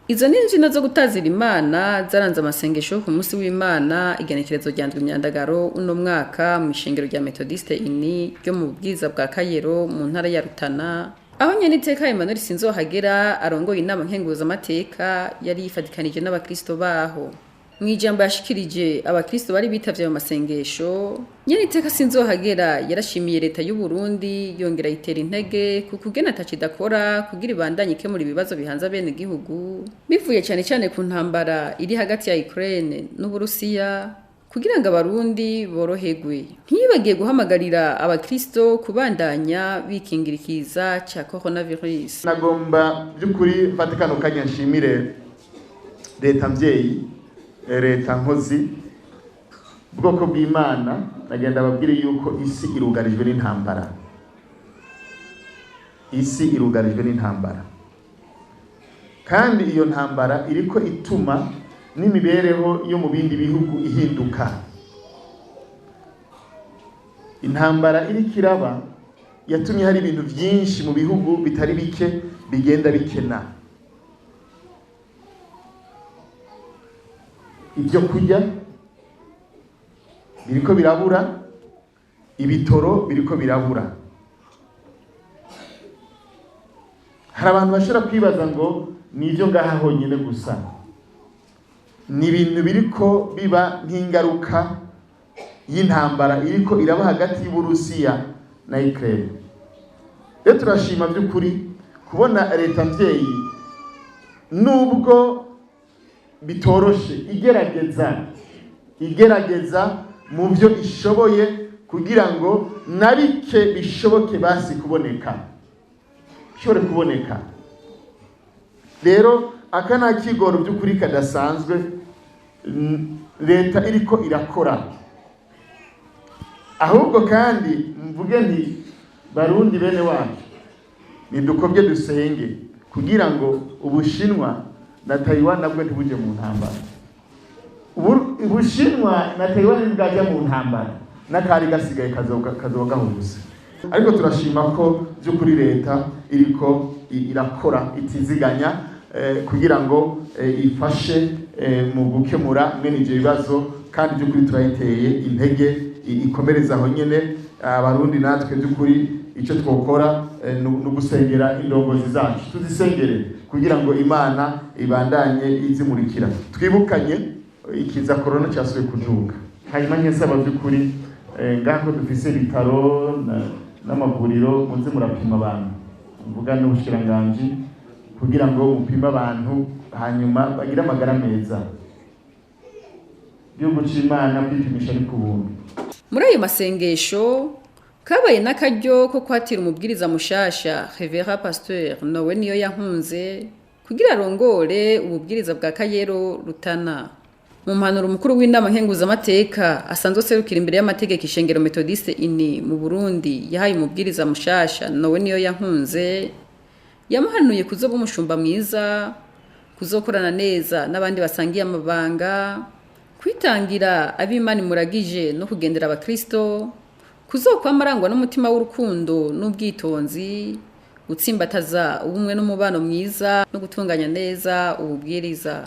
Izo ni imbyino zo gutazira Imana zaranze amasengesho yo ku munsi w'Imana, igenekerezo rya ndwi Myandagaro uno mwaka, mu ishengero rya Methodiste Ini ryo mu bwiza bwa Kayero mu ntara ya Rutana, aho nyene iteka Emmanuel Sinzohagera arongoye inama nkenguzamateka yari yifatikanije n'abakristo baho. Mu ijambo yashikirije abakristo bari bitavye ayo masengesho, nyene iteka Sinzohagera yarashimiye leta y'u Burundi, yongera ayitera intege ku kugena ataco idakora kugira ibandanye ikemura ibibazo bihanze abenegihugu, bivuye cane cane ku ntambara iri hagati ya Ukraine n'Uburusiya, kugira ngo abarundi boroherwe. Ntiyibagiye guhamagarira abakristo kubandanya bikingira ikiza ca coronavirus. Nagomba by'ukuri mfate kano kanya nshimire leta mvyeyi, leta nkozi, ubwoko bw'Imana. Nagenda ababwire yuko isi irugarijwe n'intambara, isi irugarijwe n'intambara, kandi iyo ntambara iriko ituma n'imibereho yo mu bindi bihugu ihinduka. Intambara iriko iraba yatumye hari ibintu byinshi mu bihugu bitari bike bigenda bikena: ibyo kurya biriko birabura, ibitoro biriko birabura. Hari abantu bashobora kwibaza ngo ni ibyo ngaha honyine gusa. Ni ibintu biriko biba nk'ingaruka y'intambara iriko iraba hagati y'Uburusiya na Ukraine. Rero turashima by'ukuri kubona leta mvyeyi, nubwo bitoroshe, igerageza mu byo ishoboye kugira ngo na bike bishoboke basi kuboneka, bishobore kuboneka. Rero aka ni akigoro by'ukuri kadasanzwe leta iriko irakora. Ahubwo kandi mvuge nti: Barundi bene wacu, nidukobye dusenge kugira ngo Ubushinwa na Taiwan nabwo ntibuje mu ntambara. Ubushinwa na Taiwan ntibwajya mu ntambara, n'akari gasigaye kazoba gahubuse. Ariko turashima ko by'ukuri leta iriko irakora itiziganya kugira ngo ifashe mu gukemura mwene ivyo bibazo, kandi by'ukuri turayiteye intege ikomereza aho nyene. Abarundi natwe by'ukuri icyo twokora ni ugusengera indongozi zacu, tuzisengere kugira ngo Imana ibandanye izimurikira. Twibukanye ikiza corona cyasubiye kuduga. Hanyuma nkesaba by'ukuri ngaho dufise ibitaro n'amavuriro, muze murapima abantu, mvuga n'ubushikiranganji, kugira ngo mupime abantu hanyuma bagire amagara meza. Igihugu c'Imana, kwipimisha ni ku buntu. Muri ayo masengesho kabaye n'akaryo ko kwatira umubwiriza mushasha, Reverend Pasteur Nowe niyo yankunze, kugira arongore ububwiriza bwa Kayero Rutana. Mu mpanuro umukuru w'inama nkenguzamateka asanzwe aserukira imbere y'amategeko ishengero Methodiste Ini mu Burundi yahaye umubwiriza mushasha Nowe niyo yankunze, yamuhanuye kuzoba umushumba mwiza, kuzokorana neza n'abandi basangiye amabanga, kwitangira ab'Imana imuragije no kugendera abakristo, kuzokwama arangwa n'umutima w'urukundo n'ubwitonzi, gutsimbataza ubumwe n'umubano mwiza no gutunganya neza ububwiriza.